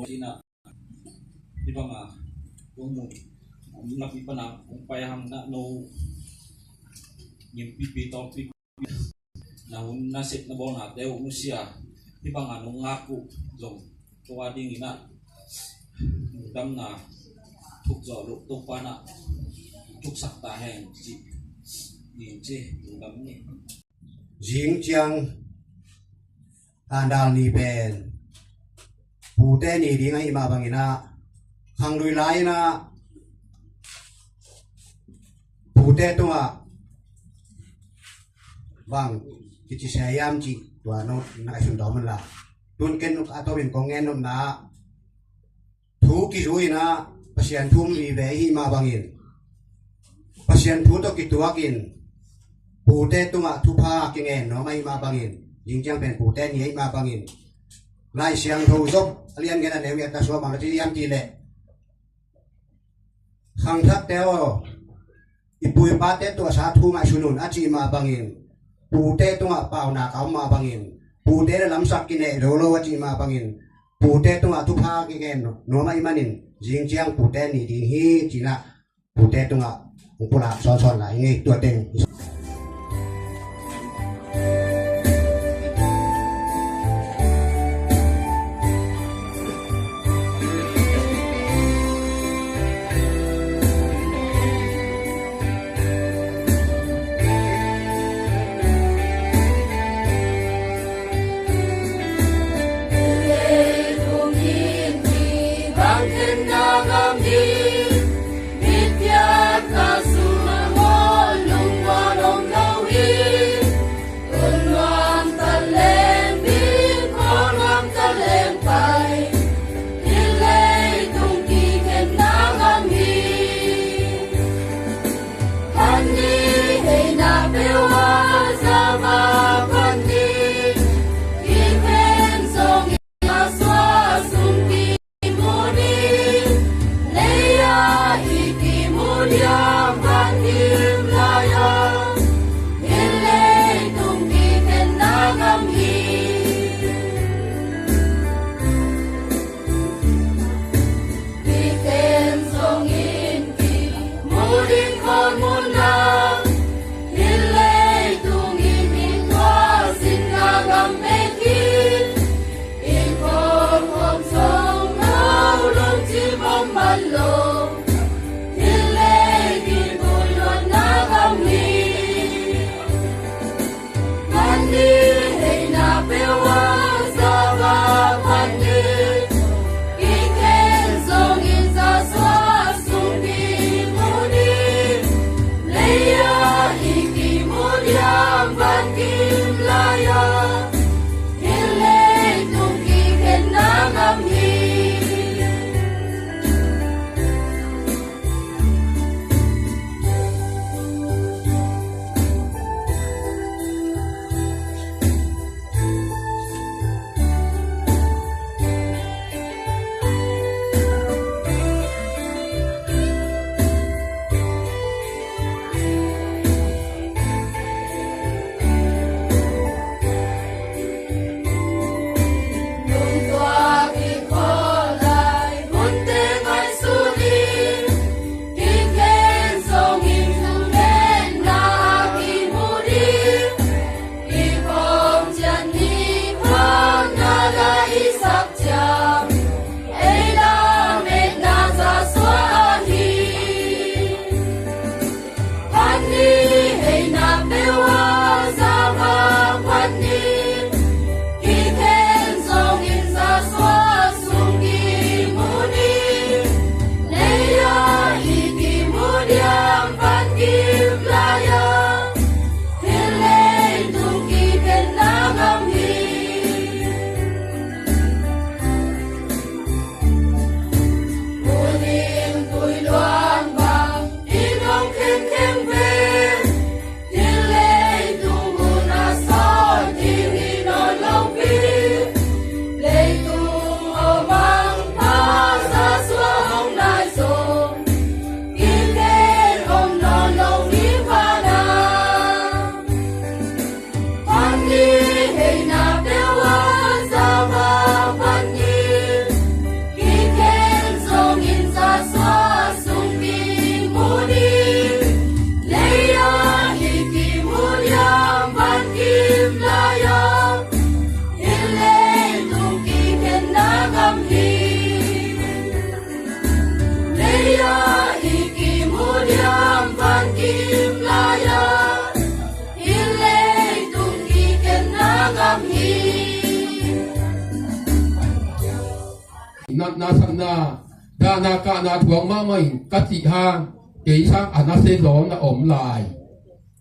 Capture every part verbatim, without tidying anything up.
Cina, di banga, kung mu, na pi pana, kung paya hang na no, nyim pi pi tawh pi, na hun na sep na bawl na teu nusia, di banga nung ngak uh zong, tua ding ina, damna, thuk zawh loh Topa na, thuksak ta hen, ci, ding ci, dam ni. Zing ciang, Tandal ni pen pute ni ding ahih mah bangin ah, khanglui lai-in ah pute tungah bang kici sia hiam cih tua no na ngaihsun dawm un la. Tun ken a tomin kong gen nopna ah, thu kizui-in ah Pasian thu um vive ahih mah bangin, Pasian thu tawh kituakin pute tungah thupha kingen nuam ahih mah bangin, zing ciang pen pute ni ahih mah bangin, Lai Siangtho Job a lian giat a neu giat a sua bang na ci hiam cih leh, khangthakte aw, i pu i pate tawh a sa thu ngaihsun un a cih mah bangin, pute tungah paunak a om mah bangin, pute le lamsak kineh zo lo a cih mah bangin, pute tungah thupha kingen nuam ahih manin, zing ciang pute ni ding hi ci-in ah, pute tungah hong pulak sawnsawn lai ing ei, tua teng. Natna satna, dahna kahna thuak mahmah in ka cih hang, kei sang a nasia zaw na om lai.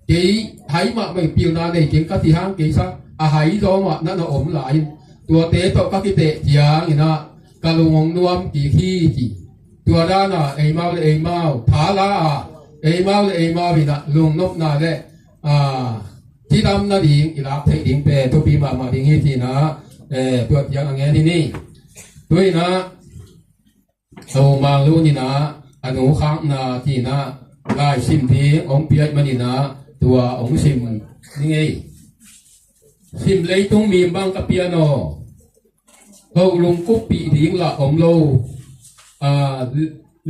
Kei hai mahmah in pilna nei keng ka cih hang, kei sang a hai zaw mah na na om lai. Tuate tawh ka kiteh ciangin ah ka lung hong nuam kik hi ci. Tua dan a eimau le eimau thala a, eimau le eimau in ah lungnopna le, ah, cidam nading i lak theih ding pen thupi mahmah ding hi ci-in ah, eh, tua ciang a ngen hi ni. Tu in ah, a u Mang Lun in ah a nu khakna ci-in ah laisim ding hong piak manin ah tua hong sim ni ngei. Sim leitung mim bang ka pian aw, hoh lungkuppih ding lah om lo, ah,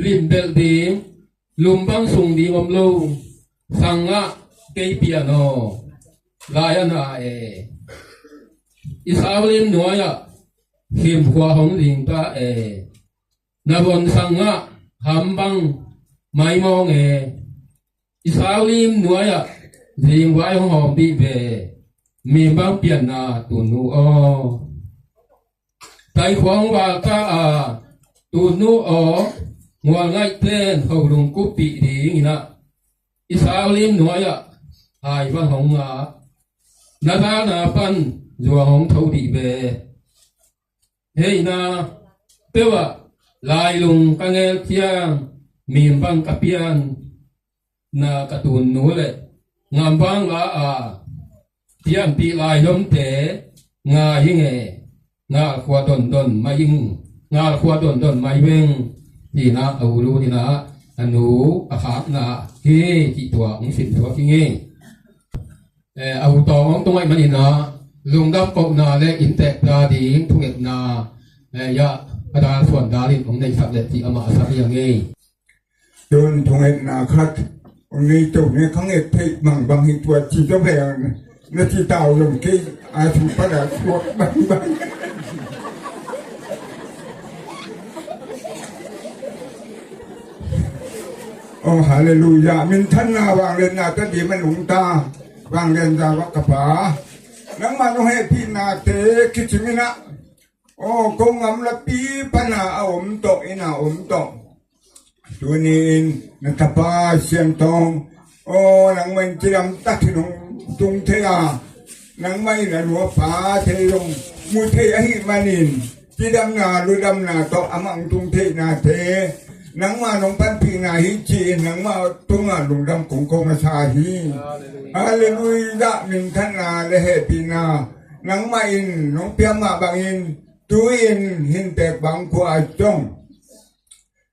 limbelh ding, lum bang sung ding om lo, sang ah kei pian aw, lai a na e. I saulim nuai-ah himkhua hong ling ta e. Na von sang ah ham bang maimawng e. I saulim nuai-ah zingvai hong hawm dih ve. Mim bang pianna tunnu aw. Taikhua hong valta a tunnu aw, ngual ngaihten hoh lungkuppih dingin ah i saulim nuai-ah hai bang hong ngah. Na dalna pan zuang hong tho dih ve. Heina peuh ah lailung ka ngel ciang mim bang ka pian na ka tunnu le ngamvang la a pianpih lai lomte ngai hi nge, ngalkhua dondon mai ing, ngalkhua dondon mai veng. Tina a u Lun in ah a nu a khakna hi cih tua hong sim suak hi nge. Eh, a u Tawng hong tung ahih manin ah lungdam kohna le inntek pia ding thungetna, eh, ya a dal suan dal in hong neihsak le cih amah a sak hi a ngei. Tun thungetna khat hong nei to ne, ka nget theih bangbang hi tua ci zaw ve. Na ci tau lom kei a thu pan a suak bangbang. Oh, halleluiah. Minthanna vanglianna ta ding man ung ta. Vanglian Zau ah ka pa, nangmah nong hehpihnate kicing in ah, oh, ko ngamlapi pan a a om tawh, inn a om tawh. Tuni-in na tapa Sian Tawng, oh, nangmah in cidam takin hong tung thei a, nangmah in a nu a pa thei zong mu thei ahih manin, cidamna ludamna tawh amah hong tung theihnate nangmah nong panpihna hi ci-in nangmah tungah lungdam kong ko masa hi. Halleluiah. Minthanna le hehpihna nangmah in nong piak mah bangin tu-in Hintek Bang khua ah zong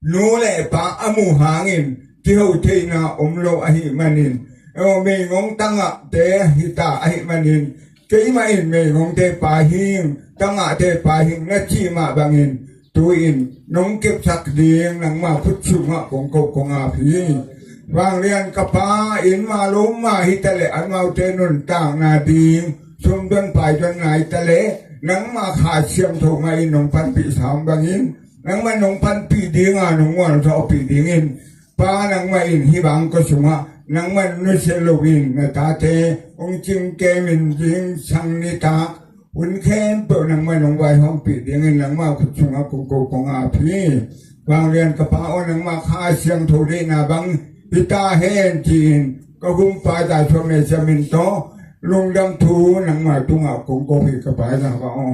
nu le pa a muh hangin kiho theihna om lo ahih manin, oh, meigong tangahte hi ta ahih manin, keimah in meigongte pa hing, tangahte pa hing na cih mah bangin tu-in nong kepsak ding nangmah khut sungah kong ko kong ap hi. Vanglian ka pa, inn mah lo mah hi ta leh amaute nuntakna ding sum don pai don nai ta leh nangmah Kha Siangtho mah in nong panpih sam bangin, nangmah nong panpih ding a nong mualzawhpih dingin, Pa, nangmah in hih bang kua sungah nangmah nusia loin na tate hong cingkemin zingsang nitak hun khempeuh nangmah nong vaihawmpih dingin nangmah khut sungah kong ko kong ap hi. Vanglian ka Pa aw, nangmah Kha Siangtho deihna bang hi ta hen ci-in ka Gumpa Zasuam Messiah min tawh lungdam thu nangmah tungah kong ko hi, ka Pa Zasuam aw.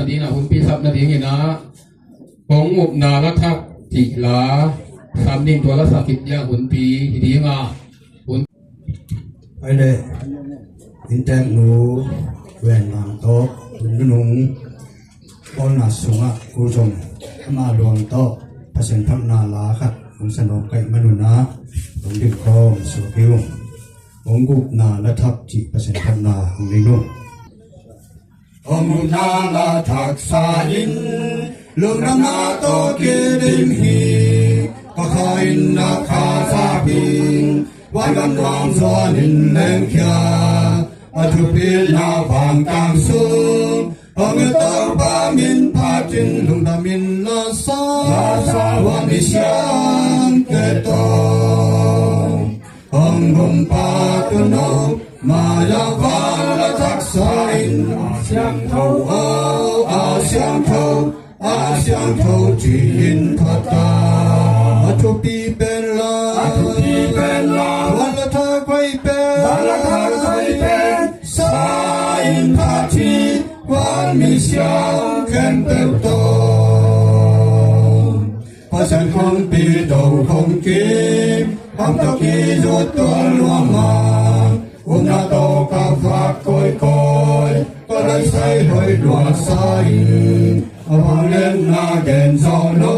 Dina hunpi sapna dingin ah kong upna la thak cih la sam ding, tua la sakit dia hunpi hi ding a hun. Ai le, inntek nu Ven Mang tawh hun nunung bawlna sungah ku zong ama luang tawh Pasian phatna la khat hong sanawm kaih manun ah hong dim khawm suak hi ung. Hong gupna la thak cih Pasian phatna hong nei nung. Hong gupna la thaksa in lungdamna tawh kidim hi. Ka kha in na kha sa ping, vangam nuam zuan in lengkhia. A thupina vangtang sung hong i Topa min phatin lungdam in la sa, la sa, van mi siangtho tawh. Hong gumpa tuuno, mai-ah van la thaksa in, a siangtho, oh, a siangtho, a siangtho ci-in phat ta. A thupi pen la, a thupi pen la, van la thak hoih pen, van la thak hoih pen sa in phat hi. Van mi siang khempeuh tawh Pasian kongpi do kong kim, hong tawh kizut tuan lua ma, upna tawh ka vak kawikawi, ka daisai hoih lua sa in, a vangliatna gen zawh lo,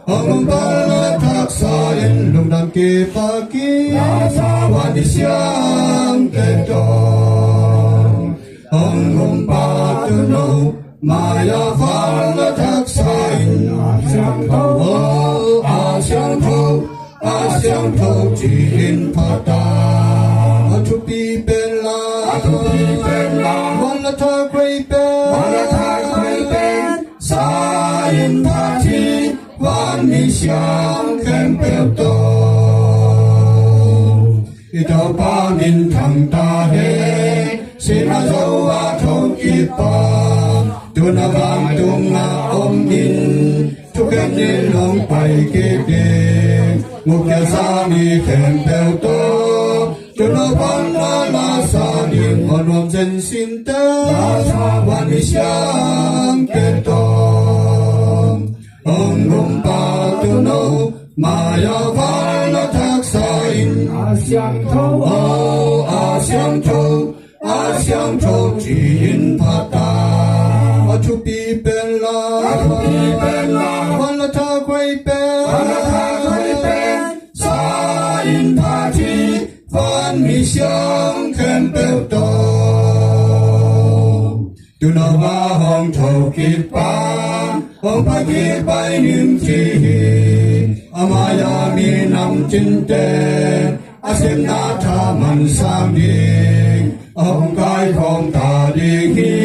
hong gumpa la thaksa in lungdam kipak hi. La sa, van mi siangtho tawh. Hong gumpa tuuno, mai-ah van la thaksa in, a siangtho, oh, a siangtho, a siangtho ci-in phat ta. A thupi pen la, a thupi pen la, van la thak hoih pen, van la thak hoih pen sa in phat hi. Van mi siang khempeuh tawh. I Topa minthang ta hen, sihna zo-ah thokik pa, tu-in a vantungah om in, thukhen in hong pai kik ding. Ngukkhia sa mi khempeuh tawh, tuuno pan la sa ding, hong nuam zen sinte. La sa, van mi siangtho tawh. Hong gumpa tuuno, mai-ah van la thaksa in, a siangtho, oh, a siangtho, a siangtho ci-in phat ta. A thupi pen la, a thupi pen la, van la thak hoih pen, van la thak hoih pen sa in phat hi. Van mi siang khempeuh tawh. Tuuno-ah hong thokik pa, hong pai kik pai ning ci hi. A mai-ah minam cinte, a sepna thaman sang ding, a hong kaikhawm ta ding hi.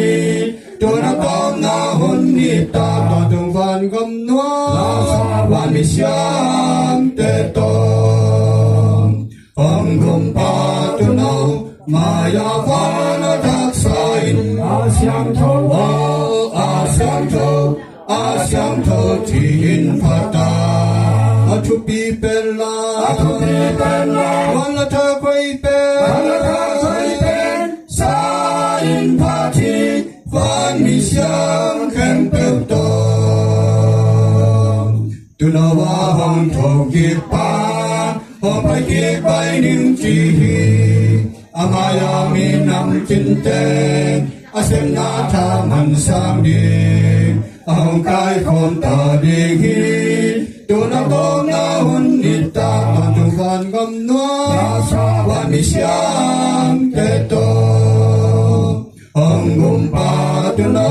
Tu-in a tawpna hun hi ta, tawntung vangam nuam, la sa, van mi siangtho tawh. Hong gumpa tuuno, mai-ah van la thaksa in, a siangtho, oh, a siangtho, a siangtho ci-in phat ta. A thupi pen la, a thupi pen la, van la thak hoih pen, van la thak hoih pen sa in phat hi. Van mi siang khempeuh tawh. Tuuno-ah hong thokik pa, hong pai kik pai ning ci hi. A mai-ah minam cinte, a sepna thaman sang ding, a hong kaikhawm ta ding hi. Tu-in a tawpna hun hi ta, tawntung vangam nuam, la sa, van mi siangtho tawh. Hong gumpa tuuno,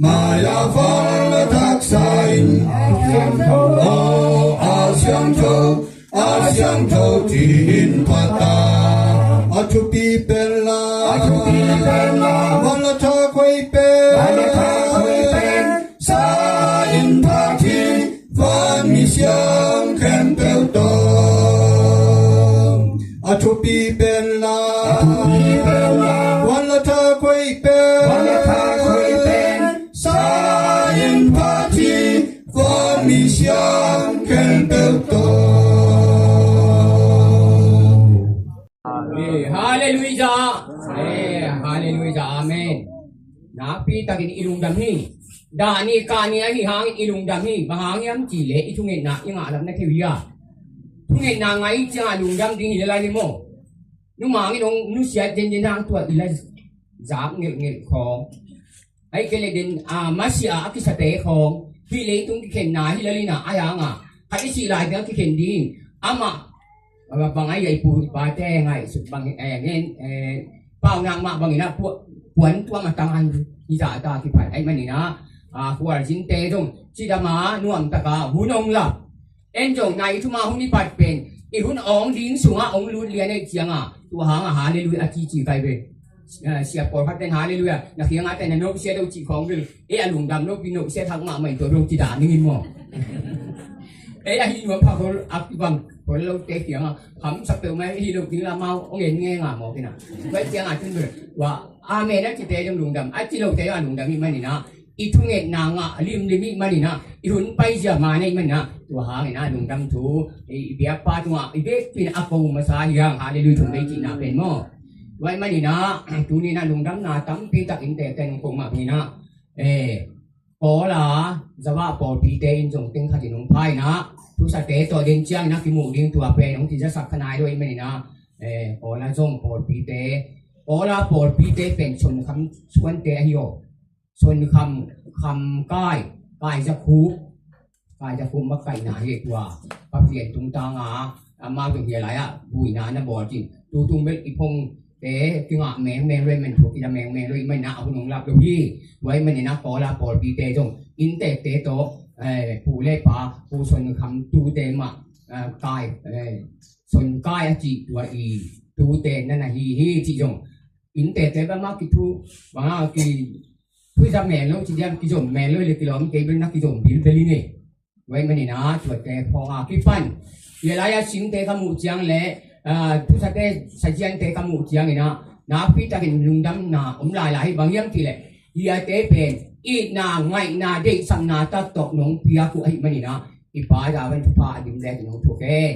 mai-ah van la thaksa in, a siangtho, oh, a siangtho, a siangtho ci-in phat ta. A thupi pen la, a thupi pen la, van la thak hoih pen, van la thak hoih pen sa in phat hi. Van mi siang khempeuh tawh. A thupi pen la, a thupi pen la, van la thak hoih pen, van la thak hoih pen sa in phat hi. Van mi siang khempeuh tawh. Halleluijah. Halleluijah. Amen. Nakpi takin i lungdam hi. Dah ni kah ni ahi hangin i lungdam hi. Bang hang hiam cih leh i thungetna i ngah lam na thei uh hi a. Thungetna ngah i ciangah lungdam ding hi lel a hi maw. Numang in hong nusiat zenzen hang tua i la zak ngelhngelh khawng, ahih kei leh den, ah, masiah a kisate khawng, hih leitung kikhenna hi lel in a, ahi hangah khat i sih lai ding a kikhen ding. Amah, ah, bang a i pu i pate ngaihsut bang, eh, ngen, eh, paunak mah bangin a pu-, puan tuang a tangan hi zahta kiphat ahih manin a, ah, khualzinte zong cidam a nuamtak a hun hong lap. En zong nai thum a hun i pat pen i hun awng ding sungah hong lut lian ahih ciangah tua hangah halleluiah a cici kai ve. Ah, sia pawlkhat ten halleluiah, na khiangah ten na nohsiat uh cih khawng bel, eh, a lungdam lo pi nohsiat hak mahmah in tua bel kidah ning in maw. Eh, ahi nuam pha khol a kibang khol lote kiangah hamsa peuhmah hi lo ding la mau hong en nge nga maw kina. Tua ciangah tun bel tua amen a cite zong lungdam, a ci lote zong a lungdam hi manin a, i thungetna ngah limlim ahih manin a, i hun paizia man ahih manin a, tua hangin a lungdam thu i biakpa tungah i biakpi in a ko masa hi hang, halleluiah thum bei cihna pen maw. Tua ahih manin a, tuni in a lungdamna tampi tak innte ten ko mah bangin a, eh, Kawl a Zava pawlpite in zong teng khat in hong pha in a, thusate tawh den ciangin a kimuh ding tua pen hong kizasak kha nai lo ahih manin a, eh, Kawl a zong pawlpite, Kawl a pawlpite pen Sonkham suante ahi aw. Sonkham, Kham Kai, Kai Za Khup, Kai Za Khup makaihna hi tua. Pathian tungtang a, amau zong hia lai ah buina na bawl cin. Tutung bel i phongte kingah mengmeng lo ahih man, thu kida mengmeng lo ahih manin a hun hong lap lo hi. Tua ahih manin a Kawl a pawlpite zong inntekte tawh, eh, pu le pa, Pu Sonkham tute mah, eh, Kai, eh, Son Kai a cih tua i tute na na hi hi cih zong inntekte bel mah kithu, bang a ki Thusa men lo ci diam, kizom men lo le kilawm kei bel na kizom bilbel in e. Tua ahih manin a tuate khawng a kipan, hia lai a singte ka muh ciang le, ah, thusate saziante ka muh ciangin a, nakpi takin lungdamna om lailai hi. Bang hiam cih leh hiate pen itna, ngaihna, deihsakna tak tawh nong piak uh ahih manin a, i Pa Yahweh in thupha a dim le nong thuk hen.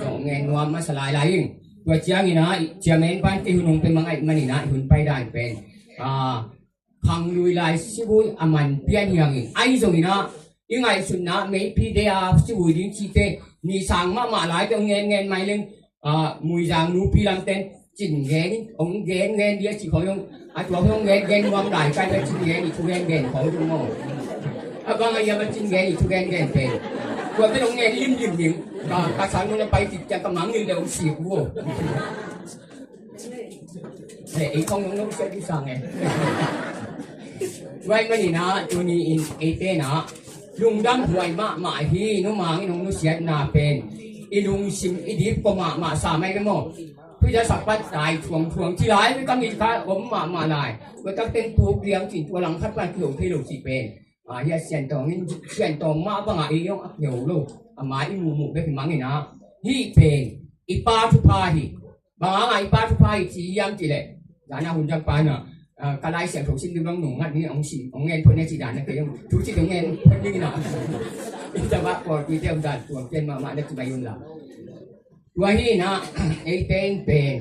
Zong ngen nuam masa lailai ing. Tua ciangin a, i chairman pan kei hun hong pe mang ahih manin a, i hun paidan pen, ah, Khanglui lai sivui a man pian hi hangin, ahi zongin a, i ngaihsutna meipi dei a sivui ding cite, ni sang mahmah lai te hong ngen ngen mai leng, ah, Muizang nupi lamten cin ngen in, hong ngen ngen dia cih khawng hong, a tua hong ngen ngen nuam lai kai bel cin ngen i thu ngen ngen khawng tung maw. A bang a hiam a cin ngen i thu ngen ngen pen. Tua pen hong ngen limlim ding. Ka, ka sang nung a pai kik ciang ka mangngilh le hong sik uh. Eh, ei khong nong nong siat i sang eh. Tua ahih manin a, tuni in eite in a lungdam huai mahmah hi. Numang in hong nusiatna pen i lungsim i dipkua mahmah sa mai ve maw. Tua i za sakpat tai thuangthuang ci lai ve, ka mit kha om mahmah lai. Tua tak teng puk liang cin tua lang khat pan kiho thei lo cih pen, ah, hia Siantawng in, Siantawng mah bangah ei hong a kiho lo. Ama i muhmuh bek hi mangin a, hih pen i Pa thupha hi. Bang hangah i Pa thupha hi ci hiam cih leh, zan a hun zang pan a, ah, ka Lai Siangtho sim ding bang nung ngat ni hong sim, hong ngen phot ni a ci dan na kei hong thu ci dong ngen phot ding in a. I Zava pawlpite hong dan tuang pian mahmah na ci mai un la. Tua hi in a, eite in pen,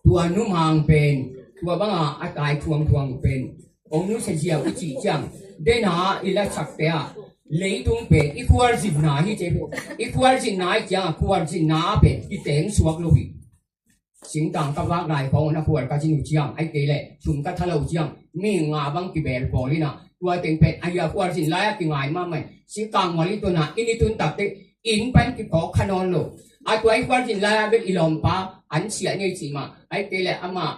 tua numang pen, tua bangah a tai thuangthuang pen hong nusia ziau i cih ciang, den a i lasakte ah, leitung pen i khualzinna hi ci. I khualzinna hi ciangah, khualzinna ah pen i teng suak lo hi. Singtang ka vak lai khawng na khual ka zin uh ciang, ahih kei leh sum ka tha lo uh ciang, mi nga bang kibel pawl in a, tua teng pen a hia khualzin lai a kingai mahmah in, singkang mual i tun a, inn i tun tak teh inn pan kiphawk kha nawn lo. A tua i khualzin lai a bel i lawmpa an siah ni cih mah, ahih kei leh amah,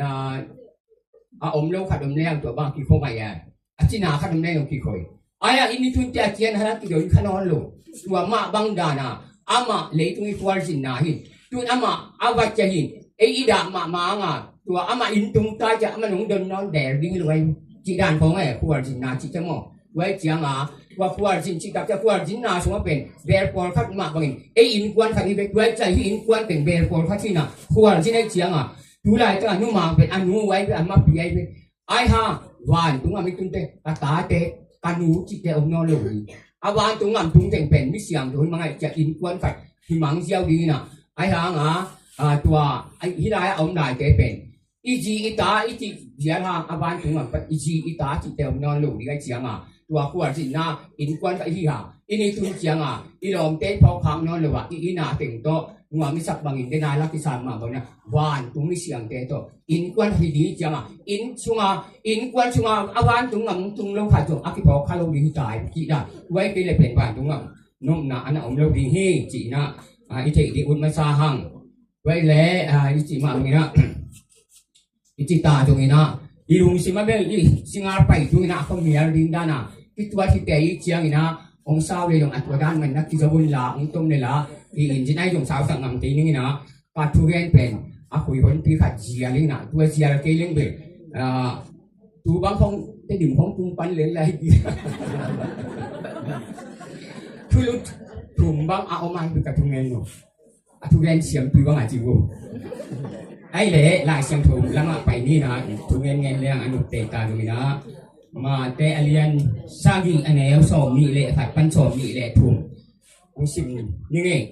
ah, a om lo khat om leng tua bang kikho ngai a, a cina khat om leng kikho hi. Ai a inn i tun teh a cian hal a kidon kha nawn lo. Tua mah bang dan a, amah leitung i khualzinna hi. Tun amah a va cia hi. Ei i dah mahmah hang a, tua amah inn tung ta cia amah nong don nawn del ding hi lo ai. Cih dan khawng e, khualzinna cih cia maw. Tua hi ciang a, tua khualzin cih tak cia khualzinna sungah pen bel pawlkhat mah bangin, ei innkuan khat hi ve, tua hi cia hih innkuan pen bel pawlkhat hi na, khualzin ahi ciang a, tu laitak a numang pen a nu ai ve, a mapi ai ve. Ai hang, vantung gam i tunte, ka tate, ka nu cihte om nawn lo hi. A vantung gam tung teng pen mi siangtho hi mang ahih ciah innkuan khat hi mang ziau ding hi na. Ai hang a, a, tua, ai, hih lai a om laite pen I zi i ta i cih zial hang a vantung gam pan i zi i ta cihte om nawn lo ding ahih ciangin, tua khualzinna innkuan khat i hi hang, i ni tun ciangin i lawmte phawk khak nawn lo a, i inn a teng tawh nuam i sak bangin dena la kisam mah bangin a, vantung misiangte tawh innkuan hi ding ciangin, inn sunga, innkuan sunga a vantung gam tung lo khat zong a kiphawk kha lo ding hi ta hi kihna. Tua hi kei le pen vantung gam nopna a na om lo ding hi cihna, a, i theih ding ut masa hang. Tua hi le, a, i cih mah bangin a, i cih ta zongin a, i lungsim a bel i singal pai tungin a, a khuamial ding dan a kituat hi te i ciangin a, hong sau le zong a tua dan man na kizo un la, hong tom le la, i in cin ai zong sausak ngam kei ning in a, ka thugen pen a khui honpi khat zial in a, tua zial kei leng bel, a, tu bang khong Tedim khong tung pan len lai hi. Thulut thum bang a om ai bel ka thugen no. A thugen siampi bang a ci uh. Ai le, Lai Siangtho lamah pai ni na, thugen ngen leng a nutte ta dong ina. Mate a lian sagih a neu sawm nih le khat pan sawm nih le thum. Hong sim ni ngei.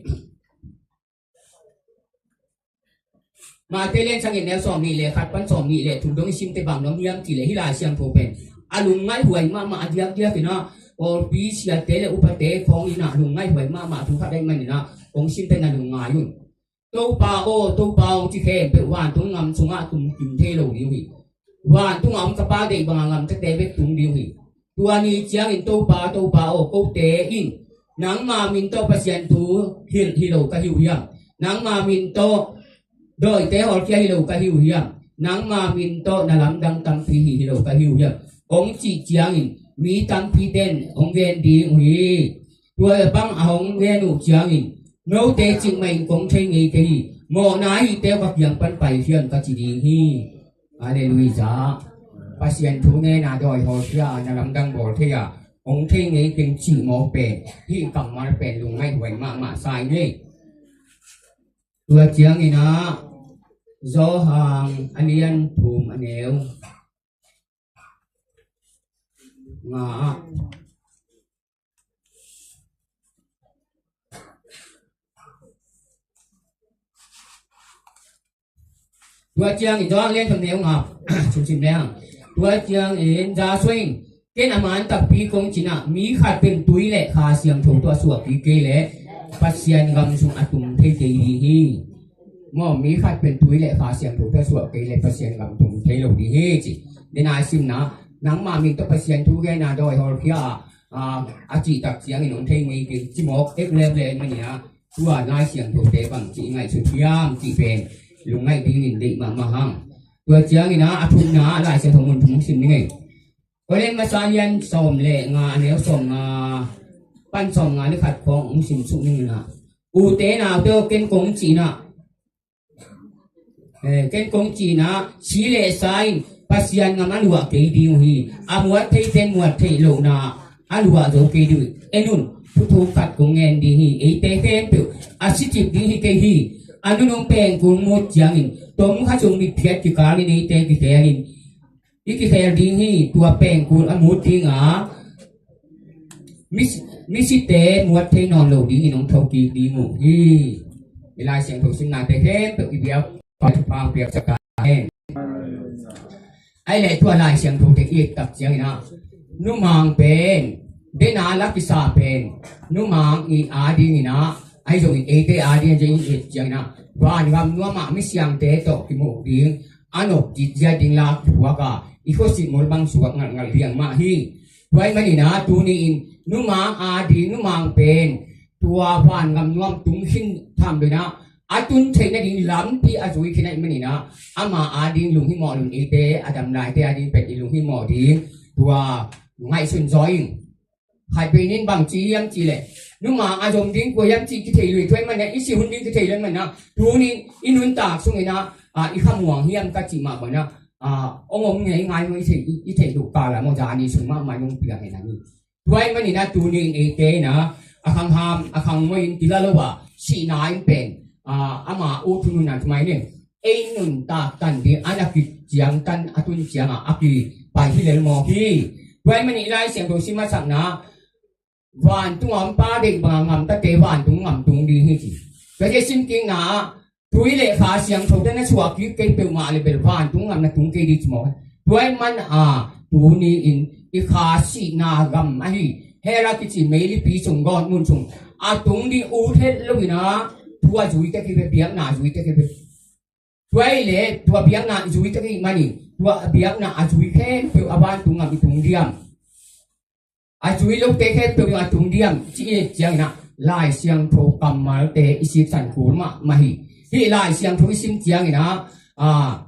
Mate lian sagih a neu sawm nih le khat pan sawm nih le thum dong i simte bang dong hiam cih le hih Lai Siangtho pen a lungngaih huai mahmah a diakdiak ina, pawlpi siate le upate khawng ina lungngaih huai mahmah thu khat ahih man ina, kong simte na lungngai un. Topa aw, Topa aw, ci khempeuh vantung gam sungah tum kim thei lo ding uh hi. Vantung a om ka Pa deih banga gamtate bek tung ding uh hi. Tua ni ciangin Topa, Topa aw, kote in nangma min tawh Pasian thu hilh hi lo ka hi uh hiam? Nangma min tawh dawite hawlkhia hi lo ka hi uh hiam? Nangma min tawh na lamdang tampi hih hi lo ka hi uh hiam? Kong cih ciangin mi tampi ten hong gen ding uh hi. Tua bang a hong gen uh ciangin, note cikmah in kong thei ngei kei hi, mawhna ahihte uh ka kiang pan paikhia un ka ci ding hi. Halleluiah. Pasian thu ngen a, dawi hawlkhia a, na lamdang bawl thei a, hong thei ngei keng cih mawk pen, hih kammal pen lungngaih huai mahmah sa ing ei. Tua ciangin ah, Johan a lian thum a neu nga ah. Tua ciangin, Johan lian thum neu nga, sim sim leng. Tua ciangin Joshua in, ken a man takpi kong ci-in ah, mi khat pen tui le Kha Siangtho tawh a suahpih kei leh Pasian gam sung a tum thei kei ding hi. Maw, mi khat pen tui le Kha Siangtho tawh a suah kei leh Pasian gam tum thei lo ding hi ci. Dena simna, nangma min tawh Pasian thu gen a, dawi hawlkhia a, a, a cih tak ciangin hong thei ngei keng ci mawk ek leuleu manin ah, tua Lai Siangthote bang ci i ngaihsut hiam cih pen lungngaih dingin deih mahmah hang. Tua ciangin ah, a thumna ah Lai Siangtho mun thum sim ning ei. Korin masa lian sawm le nga a neu sawm nga pan sawm nga le khat khawng hong sim suk ning in ah. Ute naute aw, ken kong cihna, eh, ken kong cihna, si le sa in Pasian gam a luah kei ding uh hi. A muat theite in muat theih lohna a luah zo kei ding uh hi. En un, thuthuk khat kong ngen ding hi. Eite khempeuh a si cip ding hi kei hi. A nunung pengkul mut ciangin, tom khat sung mitphiat kikal in eite kikhel in, i kikhel ding hi. Tua pengkul a mut ding a, mi, misite muat thei nawn lo dingin hong thokik ding uh hi. I Lai Siangtho simnate khempeuh i biak, pa thupha piaksak ta hen. Ai le tua Lai Siangthote i et tak ciangin ah, numang pen, dena la kisa pen, numang i adingin ah, ahi zongin eite adingin i et ciangin ah, vangam nuam ah misiangte tawh kimuh ding a nop cih zia ding la kiphuak a, i khuasit mul bang suak ngalhngalh liang mah hi. Tua ahih manin ah tuni-in numang ading, numang pen tua vangam nuam tung khin tham lo-in ah, a tun theih nading lampi a zui khin ahih manin ah, ama ading lunghimawh lo-in eite a dam laite ading pen i lunghimawh ding tua ngaihsun zaw ing. Khat vei in bang ci hiam cih leh, numang a zom ding kua hiam cih kithei lo hi. Tua ahih manin ah, i sih hun ding kithei lo ahih manin ah, tuni-in i nuntak sungin ah, a, i khamuang hiam ka cih mah bangin ah, a, hong om ngei ngai maw, i theih, i, i theih loh kal ah maw, zani sung mahmah in hong piang hi na hi. Tua ahih manin ah tuni-in eite in ah, a khangham, a khangmoi in kila lo ah, sihna in pen, a, ama ut hun hun ah thumai ning. Ei nuntak tan ding a na kiciangtan a tun ciangin a kipai hi lel mawk hi. Tua ahih manin Lai Siangtho sim a sakna, vantung a om Pa deih banga gamtate vantung gam tung ding hi ci. Tua hi a simkikna ah, Tui le Kha Siangtho te na suah kik kei peuhmah le bel vantung gam na tung kei ding ci mawk. Tua ahih man a, tuni-in i kha sihna gam ahi Hell a kici meilipi sung, gawtmun sung a tung ding ut het lo-in a, tua zui tek hi ve, biakna zui tek hi ve. Tua ahih leh tua biakna zui tek ahih manin tua biakna a zui khempeuh a vantung gam i tung diam? A zui lote khempeuh a tung diam ci i et ciangin a, Lai Siangtho kammalte i siksan kul mahmah hi. Hih Lai Siangtho i sim ciangin a, a,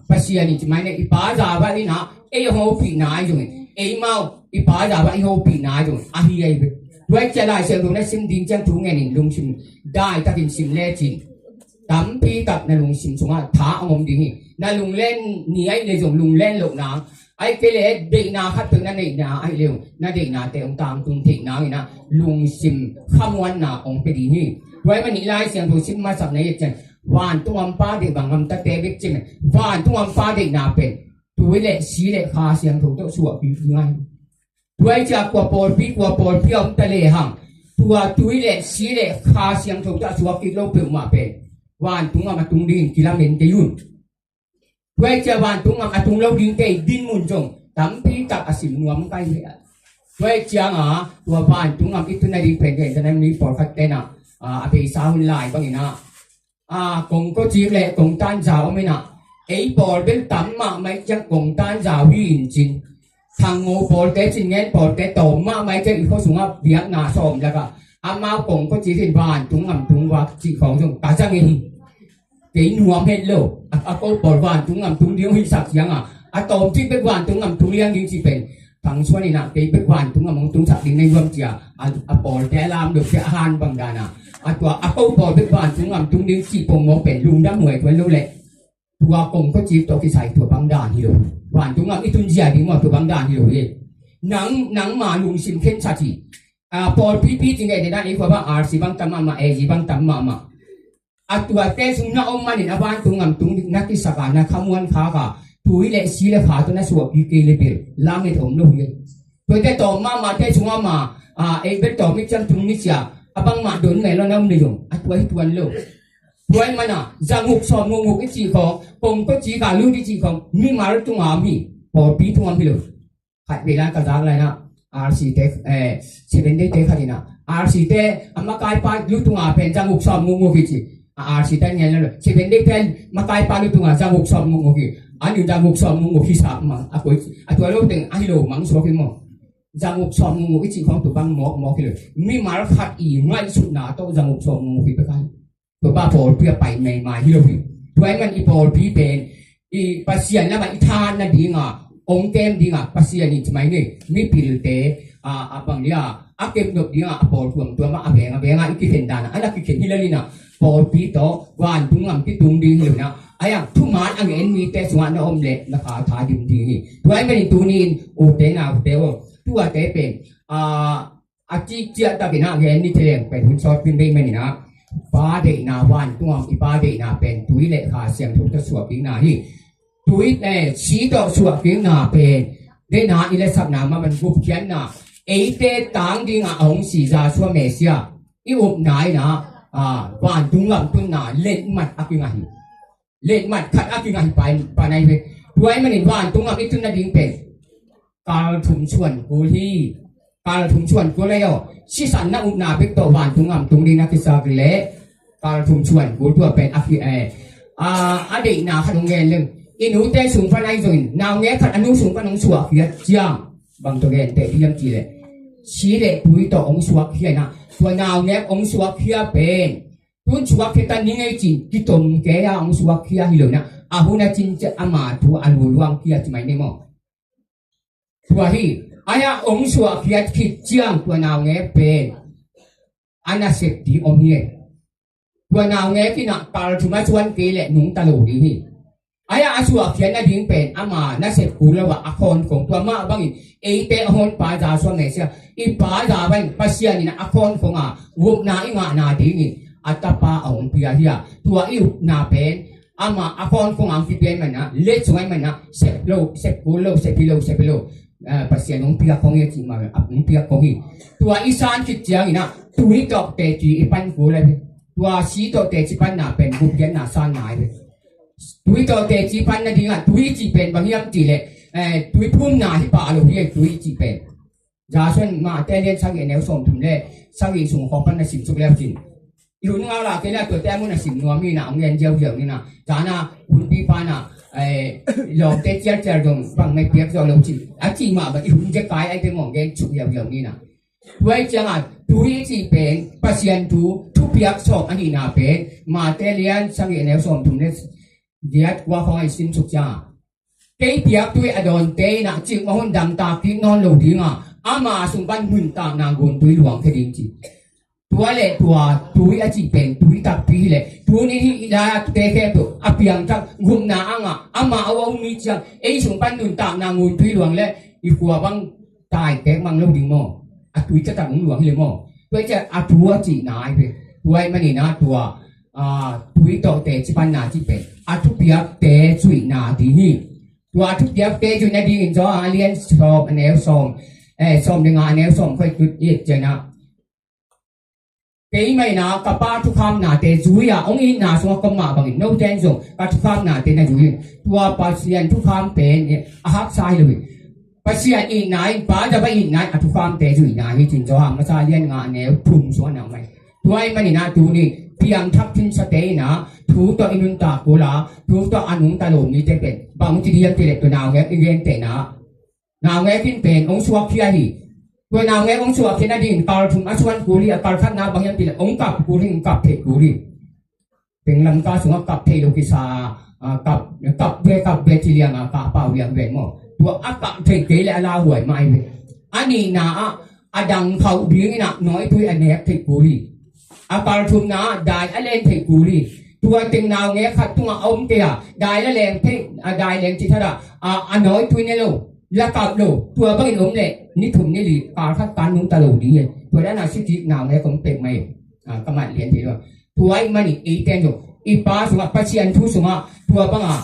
Pasian in ci mai ne, i Pa Zava in a, ei a hopihna ahi zongin, eimau i Pa Zava i hopihna ahi zongin ahi ahi ve. Tua ahih ciang Lai Siangtho na sim ding ciang thu ngenin lungsim daitakin sim lecin tampi tak na lungsim sungah tha a om ding hi. Na lunglen ni ahih leh zong lunglen loh nang, ahih kei leh deihna khatpeuh na neihna ahih leh na deihnate hong tangtun theih nangin a, lungsim khamuanna hong pia ding hi. Tua ahih manin Lai Siangtho sim masakna i et ciang vantung gam Pa deih bang gamtate bek ci mah, vantung gam Pa deihna pen tui le si le Kha Siangtho tawh suah kik ding ahi. Tua ahih ciang kua pawlpi kua pawlpi a om ta lehang, tua tui le si le Kha Siangtho tawh a suak kik lo peuhmah pen vantung gam a tung dingin kilamen kei un. Tua ahih ciang vantung gam a tung lo dingte i dinmun zong tampi tak a sim nuam ka hi. Tua ahih ciang a, tua vantung gam i tun nading pen, gentehna mi pawlkhat ten a, a, a beisa hun lai bangin a, a, kongkocik le kongtanza om in a, ei pawl bel tam mahmah ahih ciang kongtanza uh hi in cin, Thangno pawlte, Cin Ngen pawlte tawm mahmah ahih ciang i khua sungah biakna sawm lakah amau kongkocik in vantung gam tung vak cih khawng zong ka za ngei hi. Kei nuam het lo. A, a ko pawl vantung gam tung ding hong hilhsak ciang a, a tawmcik bek vantung gam tung liang ding cih pen, Thang Suan in a, kei bek vantung gam hong tungsak ding na hi hiam ci a, a, a pawlte a lam deuh te a han bang dan a, a tua a ko pawl bek vantung gam tung ding cih pongmawk pen lungdam huai tuan lo leh, tua kongkocik tawh kisai tua bang dan hi lo. Vantung gam i tun zia ding maw, tua bang dan hi lo hi. Nang, nangma lungsim khensat hi. A, pawlpipi ci ngei dena, i khua bang R C bang tam mahmah, A G bang tam mahmah. A tuate sung na om manin a vantung gam tung na kisak a, na khamuan khak a, tui le si le kha tawh na suah kik kei le bel lamet om lo hi. Tuate tawm mahmahte sungah mah, a, ei bel tawm i ciang tung ni cia, a bangmah don mel lo na om le zong a tua hi tuan lo. Tua ahih man a, zanguk sawmguk nguk i cih khawng, kongkocik a lut i cih khawng mimal tungah om hi. Pawlpi tungah om hi lo. Khat vei lai ka zak lai na, R C te, eh, Seven Day te khat in a, R C te a makaipa lu tungah pen zanguk sawmguk nguk hi ci. A, R C te ngen lo, Seven Day te makaipa lu tungah zanguk sawmguk nguk hi. A nu zanguk sawmguk nguk hi sa mang, a koi, a tua lo teng a hi lo mang suak hi maw. Zanguk sawmguk nguk i cih khawng tua bang mawkmawk hi lo. Mimal khat i ngaihsutna tawh zanguk sawmguk nguk hi pek a hi. Tua pa pawlpi a pai maimai hi lo hi. Tua ahih man i pawlpi pen i Pasian lamah i tha nadinga hong kem dinga Pasian in ci mai ni, mipilte, a, a bang dia, a kepnop dinga a pawl tuamtuam a, a veng a venga i kikhen dana a na kikhen hi lel in a, pawlpi tawh vantung gam kitung ding hi lo in a, a yang thuman a ngen mite sungah na om leh na kha tha dim ding hi. Tua ahih manin tuni-in ute naute aw, tuate pen, a, a cih ciahtakin a gen ni thei leng pen hun sawt pin bei manin a, Pa deihna, vantung gam i Pa deihna pen tui le Kha Siangtho tawh suah kikna hi. Tui le si tawh suah kikna pen deihna i lasakna mah bang gupkhiatna, eite tang dinga a hong si Yahshua Messiah i upna in a, a, vantung gam tunna letmat a kingah hi. Letmat khat a kingah hi pai, pai nai ve. Tua ahih manin vantung gam i tun nading pen kal thum suan kul hi. Kal thum suan kul ahi aw. Sisan na upna bek tawh vantung gam tung ding na kisak leh kal thum suan kul tua pen a khi, eh, a, a deihna khat hong gen leng. I nute sung pan ahi zongin naungek khat a nu sung pan hong suahkhiat ciang bang tawh genteh ding hiam cih leh, si le tui tawh hong suahkhia in a, tua naungek hong suahkhia pen tun suahkhia ta ning ei cin kitom kei a hong suahkhia hi lo in a, a hun a cin ciang ama thu a luluang khia ci mai ni maw. Tua hi, ahi a hong suahkhiat khit ciang tua naungek pen a nasep ding om hi. Tua naungek in a kal thum a suan kei leh nungta lo ding hi. Ahi a, a suahkhiat nading pen ama nasep kul lo a, a khawnkhong, tua mah bangin eite a hawnpa Yahshua Messiah, i Pa Yahweh Pasian in a khawnkhong a upna i ngahna dingin a Tapa a hong pia hi a, tua i upna pen ama a khawnkhong a hong kipia ahih manin a, letsong ahih manin a, sep lo, sep kul lo, sep hi lo, sep hi lo, eh, Pasian hong piak khong hi a cih mah, a hong piak khong hi. Tua i san khit ciangin a, tui tawh teci i pan kul a hi. Tua si tawh teci panna pen gupkhiatna sanna hi ve. Tui tawh teci panna dingah tui cih pen bang hiam cih leh, eh, tui phumna hi pah lo hi, tui cih pen. Joshua Mate lian sagih a neu sawmthum le sagih sung khawng pan na simsuk le uh cin. I hun ngak la kei le tuate a mun a sim nuam hi na, hong gen ziauziau ni na. Zana hunpi pa na, eh, lawmte cialcial dong bang meh piak zo lo cin. A cih mah bang i hun zekai ai te mawng gen suk ziauziau ni na. Tua i ciangah tui i cih pen Pasian thu thupiak sawm a nihna pen Mate lian sagih a neu sawmthum le giat kua khawng a i simsuk ciangah, kei piak tui a dawnte in ah cikmah hun damtak kik nawn lo dingah ama sung pan nuntakna ngun tui luang khe ding ci. Tua le tua tui a cih pen tui takpi hi leh tuni hi i lai a tute khempeuh a piangthak gupna a ngah ama a um mi ciang ei sung pan nuntakna ngun tui luang le i khua bang tai tek mang lo ding maw? A tui taktak hong luang hi le maw? Tua i ciah a thu a cihna hi ve. Tua i manin ah tua, ah, tui tawh teci panna cih pen a thupiakte zuihna ding hi. Tua a thupiakte zuihna dingin Johan a lian sawm a neu sawm, eh, sawm le nga a neu sawm khawng i tut i et ciangin ah, keimah in ah ka Pa thukhamnate zui a, hong itna sungah ka om mah bangin note in zong ka thukhamnate na zui in. Tua Pasian thukham pen a haksa hi lo hi. Pasian itna in, Pa zaba itna in a thukhamte zuihna hi cin Johan masa lian nga a neu thum sungah na om hi. Tua i manin ah tuni piangthak thinsate in ah thu tawh i nuntak kul a, thu tawh a nungta lo mite pen bang ci ding hiam cih leh tua naungek i gentehna ah, naungek in pen hong suakkhia hi. Tua naungek hong suakkhia nadingin kal thum a suan kul hi. A kal khatna bang hiam cih leh hong kap kul hi, hong kap theih kul hi. Tenglamka sungah kap theih lo kisa, ah, kap, kap ve, kap ve ci liang a kap pau liang ve maw? Tua a kap theih kei leh a lauhuai mah hi ve. A nihna ah a dang khauh dingin ah nawitui a nek theih kul hi. A kal thumna ah dai a len theih kul hi. Tua teng naungek khat tungah a om kei a, dai la leng theih, a dai leng ci that a, a, a nawitui ne lo, la kap lo, tua bangin om leh ni thum ni li kal khat kan nungta lo ding hi. Tua dan a si kik naungek om pek mai. Ah, ka mat lian thei lo. Tua i manin eite in zong i Pa sungah, Pasian thu sungah tua banga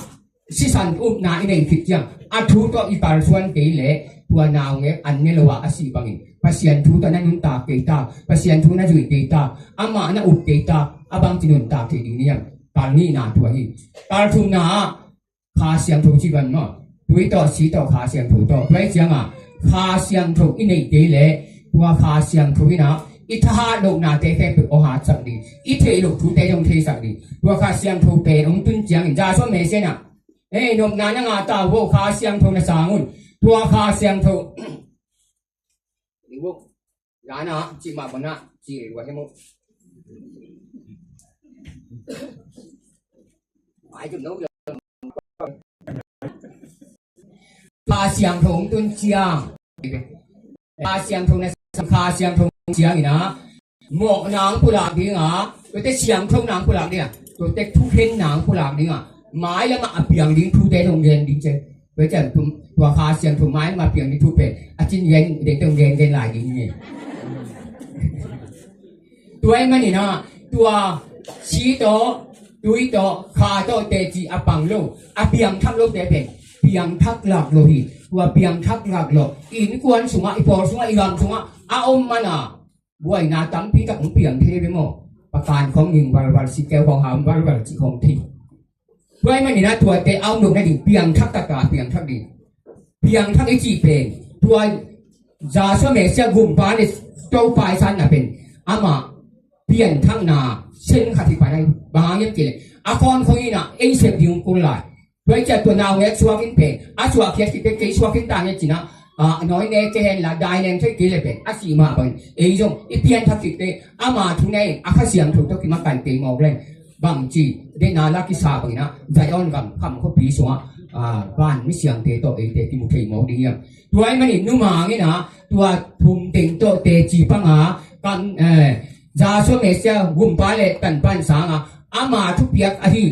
sisan upna i neih khit ciang a thu tawh i kalsuan kei leh tua naungek an ne lo a, a sih bangin Pasian thu tawh na nuntak kei ta, Pasian thu na zuih kei ta, amah na up kei ta, a bangci nuntak kei ding hiam? Kal nihna tua hi. Kal thumna ah Kha Siangtho ci van maw? Tui tawh, si tawh, Kha Siangtho tawh. Tua i ciangah Kha Siangtho i neih kei leh tua Kha Siangtho in ah i thahat lohnate khempeuh hong hatsak ding, i theih loh thute zong theisak ding. Tua Kha Siangtho pen hong tun ciangin Joshua Messiah in ah, "Ei, nopna na ngah ta uh, Kha Siangtho na sang un." Tua Kha Siangtho, ding uh, zana cih mah bang na cih lua hi maw? Ai, tum no. Kha Siangtho hong tun ciang, Kha Siangtho na, Kha Siangtho hong ciangin ah mawhna hong pulak ding a, tuate siangthona hong pulak ding a, tuate thukhenna hong pulak ding a, mailamah a piang ding thute hong gen ding ci. Tua ciang tua Kha Siangtho mailamah a piang ding thu pen a cin gen ding, hong gen gen lai ding hi. Tua ahih manin ah tua si tawh, tui tawh, kha tawh teci a pang lo, a piangthak lote pen piangthak lak lo hi. Tua piangthak lak lo, i innkuan sungah, i pawl sungah, i gam sungah a om man a buaina tampi tak hong piang thei ve maw? Pakan khawng ning valval, sikeu khawng ham valval cih khawng thei. Tua ahih manin ah tuate a om loh nading piangthak taktak a piangthak ding. Piangthak i cih pen tua Joshua Messiah gumpa le Topa i sanna pen ama pianthakna sen khat hi pan ahi. Bang hang hiam cih leh a khawnkhong in ah ei sep ding hong kul lai. Tua i ciah tua naungek suak in pen a suakkhiat khit teh kei suak khin ta nge ci-in ah, a, nawi ne kei hen la, dai leng thei kei leh pen a sih mah bangin ei zong i pianthak khit teh ama thu ne in a Kha Siangtho tawh kimakan kei mawk leng bangci deihna la kisa bangin ah Zion gam kham khuapi sungah, a, van mi siangtho tawh eite kimu thei mawk ding hiam? Tua ahih manin numang in ah tua thum teng tawh teci panga kam, eh, Joshua Messiah gumpa le tanpa in sangin ama thupiak ahi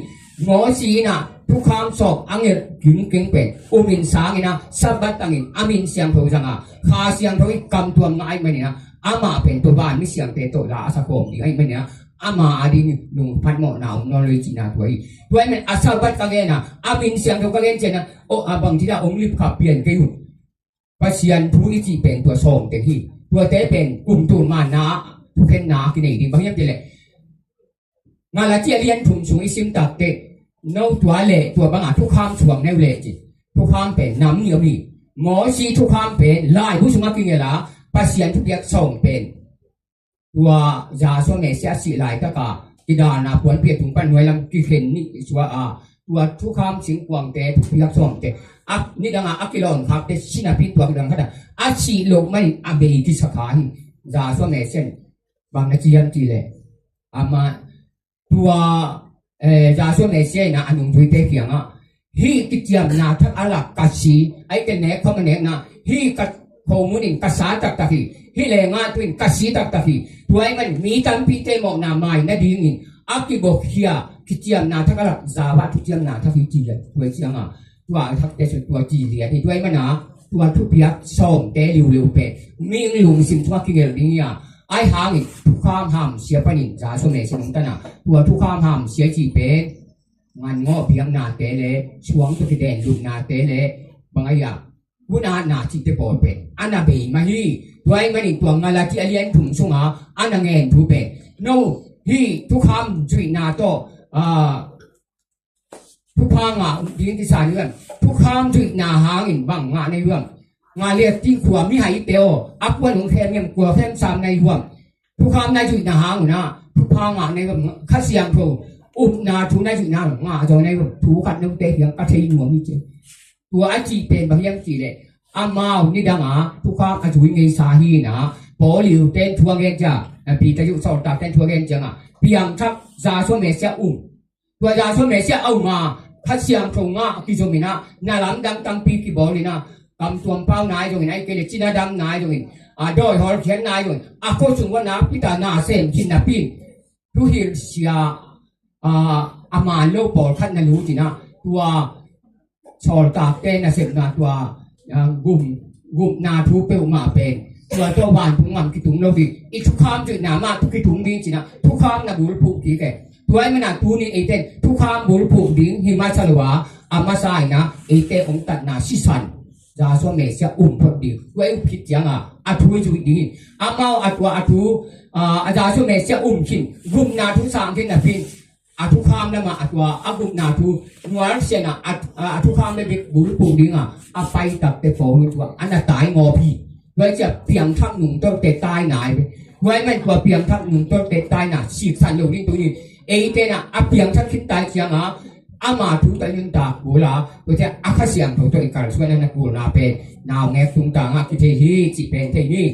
Mosi in ah thukham sawm a ngelh kingkeng pen um in sangin ah Sabbath tangin a min siangtho zanga Kha Siangtho i kamtuam ngah ahih manin ah amah pen tua van mi siangtho tawh la a sa khawm ding ahih manin ah ama ading lungphatmawhna om nawn lo hi cihna tua hi. Tua ahih manin a Sabbath ka gen a, a min siangtho ka gen ciangin ah, oh, a bangci dan hong lipkhap pian kei un. Pasian thu i cih pen tua sawm teng hi. Tuate pen kum tul manna thukhenna kinei ding. Bang hiam cih leh Galati a lian thum sung i sim takteh, no tua le tua banga thukham suang neu le ci. Thukham pen nam nih om hi. Mosi thukham pen laibu sungah kingel a, Pasian thupiak sawm pen tua Yahshua Messiah a sih laitaka kidalna puanpi a tung pan nuai lam kikhen nih suah a, tua thukham singkuangte, thupiak sawmte, a nidanga a kilawm khakte sinapi tua kidang khata a sih loh manin a bei kisa kha hi. Yahshua Messiah in bang na ci hiam cih leh, ama tua, eh, Yahshua Messiah in a nungzuite kiangah, hih kiciamna thak a lak ka si, ahih kei leh nek khawm a nekna, hih ka khomun in ka sa taktak hi, hih lengah tu in ka si taktak hi. Tua ahih man mi tampite mawhna mai nadingin a kibawkkhia kiciamna thak a lak Zava thuciamna thak hi ci leh, tua ciangah tua a thakte sung tua ci lian hi. Tua ahih mana tua thupiak sawmte liuliu pen mihing lungsim tungah kingel ding hi a, ahi hangin thukham hamsia panin Yahshua Messiah nungtana tua thukham hamsia cih pen ngangawh biaknate le suang tawh kiden lutnate le bang a hia, hun atna cihte pawl pen a na bei mah hi. Tua ahih manin tua Galati a lian thum sunga a na ngen thu pen, no, hih thukham zuihna tawh, ah, thupha ngah ding kisa ni lam. Thukham zuihna hangin bang ngah na hi lam. Nga liat ti khua mihaite aw, a puan hong khem hiam, kua khem sam na hi lam. Thukham na zuihna hang unah thupha ngah na hi lam. Kha Siangtho upna thu na zuihna ngah zaw na hi lam. Thu khat note hiang ka thei nuam hi ci. Tua a cih pen bang hiam cih leh, amau nidanga thukham a zui ngeisa hi inah, Paul i u ten thu a gen ciang, Peter i u sawltak ten thu a gen ciangah, piangthak Yahshua Messiah um. Tua Yahshua Messiah a um a, Kha Siangtho ngah a kizom inah, na lamdang tampi kibawl inah, kam tuampau nai zongin, ahih kei leh cina dam nai zongin, a dawi hawlkhiat nai zongin, a khua sung uah nakpi tak na sem khin napi in, thuhilhsia, a, a man lo pawlkhat na lut inah, tua sawltakte nasepna tua, a, gum, gupna thu peuhmah pen tua tawh vantung gam kitung lo ding, i thukham zuihna mah tawh kitung ding cinah thukham na bulphuh kik e. Tua ahih mana tuni eite in thukham bulphuh ding hi masa lo a, a masa inah eite hong tatna sisan Yahshua Messiah um phot ding. Tua i up khit cianga a thu i zuih ding hi. Amau a tua a thu, a, a Yahshua Messiah um khin, gupna thu sang khin napi in, a thukham lamah a tua a gupna thu nualsiana a, a, a thukham le bek bulphuh dinga a pai takte pawl uh tua a na taingawp hi. Tua i ciah piangthak nungtolhte tai nai ve. Tua ahih man tua piangthak nungtolhte taina siksan lo ding tuni. Eite na a piangthak khit tai cianga ama thu tawh i nuntak kul a, tua ciah a Kha Siangtho tawh i kalsuan a na kulna pen naungek tungtangah kithei hi cih pen thei ni.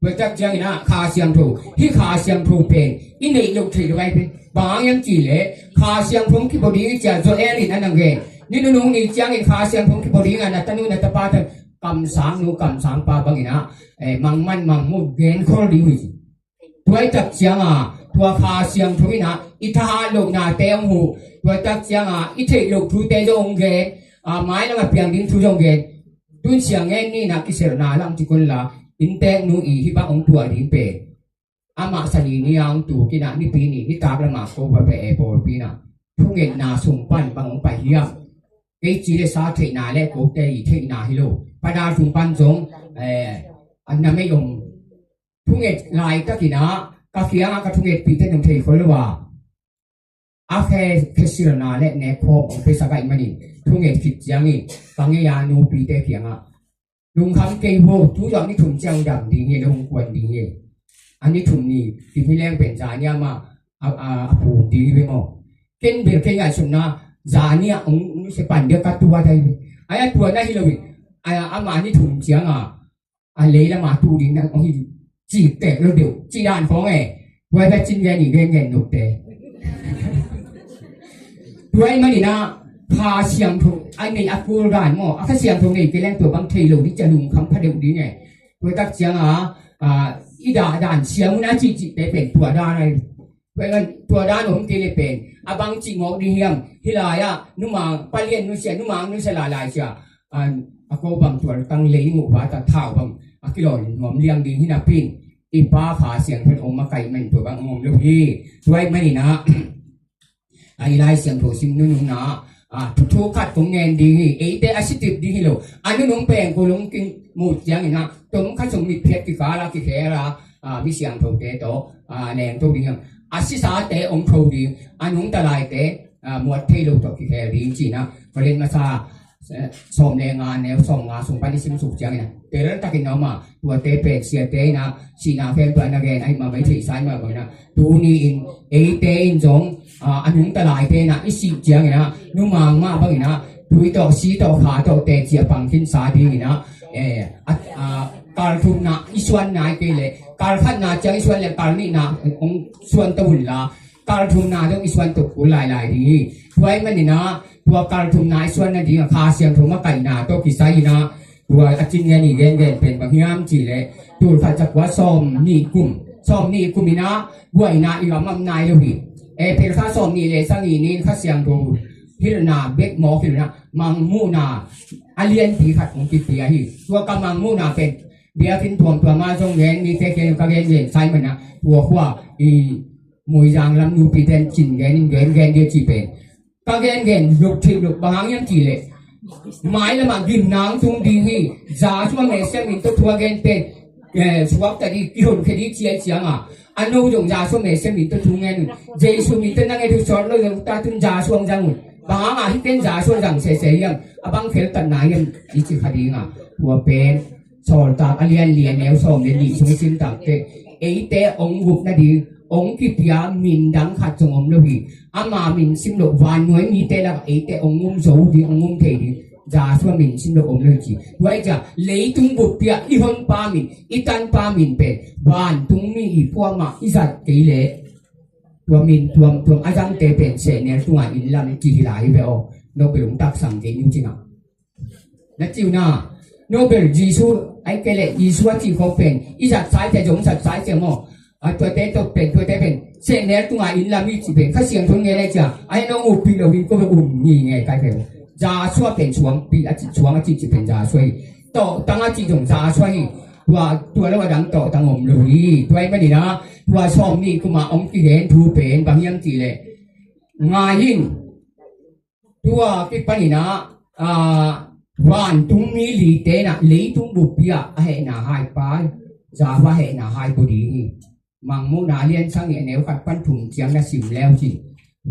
Tua tak ciangin ah Kha Siangtho, hih Kha Siangtho pen i neih loh theih lo ai pen bang hang hiam cih leh Kha Siangtho hong kibawl ding i ciah Joel in a na gen. Ni nunung ni ciangin Kha Siangtho hong kibawl ding a, na tanu na tapa tawh kamsang nu kamsang pa bangin ah, eh, mangman mangmu genkhol ding uh hi. Tua i tak cianga tua Kha Siangtho in ah i thahat lohnate hong huh. Tua i tak cianga i theih loh thute zong hong gen. Ah, mailam a piang ding thu zong gen. Tun siang ngen ni na kiselhna lang ci kun la, inntek nu i hih bang hong tuah ding pen, amah sani ni a hong tuk in ah Nipi ni nitak lamah ko va pe e pawlpi in ah thungetna sung pan bang hong pai hiam? Kei ci le sa theihna le kote i theihna hi lo. Pada sung pan zong, eh, a na mei om thunget laitakin ah ka kiangah ka thungetpihte nong thei khol lo a, a khe, khesilna le nekkhawm hong pia sak ahih manin thunget khit ciangin ka ngei a nupite kiangah, lungkham kei vo, tu zawh ni thum ciang dam ding hi, na hong kuan ding hi. A ni thum ni, Kim Hi Leng pen zani a mah a, a, a phum ding hi ve maw. Ken bel kei ngaihsutna zani a hong nusia pan ding ka tuat ahi ve. Ai a tuat na hi lo hi. Ai a, amah ni thum cianga a lei lama tu ding na hong hi, cih tek lo deuh cih dan khawng e. Tua i vet cin gen i gen gen nopte. Tua ahih manin ah Kha Siangtho a nei a kul dan maw, a Kha Siangtho nei kei leng tua bang thei lo ding ciah lungkham pha deuh ding e. Tua tak cianga, ah, i dah dan siam hun a cihcihte pen tua dan ahi. Tua dan om kei le pen a bang cih mawk ding hiam? Hih lai-ah numang palian nusia, numang nusia lailai sia, a ko bang tual tang lei muh va ta thau bang a kilawn nuam liang ding hi napi in, i Pa Kha Siangtho in hong makaih man tua bang hong om lo hi. Tua ahih manin ah, a i Lai Siangtho sim nunung na, a, thu, thu khat kong ngen ding hi. Eite a sitip ding hi lo. A nunung pen ko lungkim mut ciangin ah tom khat sung mitphiat kikal a kikhel a, a, mi siangthote tawh, a, nengto ding hiam? A sisate hong tho ding, a nungta laite, ah, muat thei lo tawh kikhel ding ci-in ah, Korin masa, eh, sawm le nga neu sawm nga sung pan i simsuk ciangin ah, teltakin a om a, tuate pen siate in ah, sihna khempeuh a na gen ahih mah bangin theihsa ahih mah bangin ah, tuni-in eite in zong, ah, a nungta laite in ah i sih ciangin ah, numang mah bangin ah, tui tawh, si tawh, kha tawh teci a pang khinsa dingin ah, eh, a, a, kal thumna i suan nai kei leh, kal khatna ciang i suan leh kal nihna hong suan to un la, kal thumna zong i suan to kul lailai ding hi. Tua ahih manin ah, tua kal thumna i suan nading a Kha Siangtho makaihna tawh kisai in ah, tua a cin ngen i gengen pen bang hiam cih leh, tul khat za kua sawm nih kum, sawm nih kum in ah buaina i gam ah om nai lo hi. April kha sawm nih le sagih ni-in Kha Siangtho hilhna bek mawk hi lo in ah, mangmuhna a lianpi khat hong kipia hi. Tua ka mangmuhna pen biakinn tuamtuam ah zong gen, mite kiang ka gengen sa ahih manin ah, tua khua i Muizang lam nupite in cin gen in gengen ding a ci pen, ka gengen luk thei luk, bang hang hiam cih leh, mailam ah gimna hong tung ding hi. Joshua Messiah min tawh thu a gen pen, eh, suakta ding, kihonkhia ding ci ahih ciangin ah, a no zong Joshua Messiah min tawh thu ngen un. Jesu min tawh na nget uh sawt lo zong, tua tun Joshua hong zang un. Bang hang a hih pen Joshua zang sese hiam, a bang kheltatna hiam i ci kha ding a, tua pen Sawltak a lian li a neu sawm le nih sung i sim takteh, eite hong gup nading, hong kipia min dang khat zong om lo hi. Ama min sim loh vannuai mite lakah eite hong um zo ding, hong um thei ding, Joshua min sim loh om lo hi ci. Tua ahih ciang leitung buppi ah i honpa min, i tanpa min pen vantungmi i pua mah i zat kei leh, tua min tuamtuam a zangte pen sehnel tungah inn lam kihi lai hi ve aw. Nobel hong taksang kei ning ci na. Na ci uh na, Nobel Jesu, ahih kei leh Jesu a cih khawng pen i zat saite zong zat saite maw. A, tuate tawh pen, tuate pen sehnel tungah inn lam hi cih pen Kha Siangtho ngen a, cia a hi nong ukpih lo hi, ko bek um ngingei kai pen. Joshua pen suangpi a cih, suang a cih cih pen Joshua hi. Tawhtang a cih zong Joshua hi. Tua, tua lo a dang tawhtang om lo hi. Tua ahih manin ah, tua sawm nih kum a hong kigen thu pen bang hiam cih leh, ngai in, tua kipanin ah, ah, vantungmi lite in ah leitung buppi ah a hehna hai pai, Joshua hehna hai bua ding hi. Mangmuhna a lian sagih a neu khat pan thum ciang na sim le uh cin,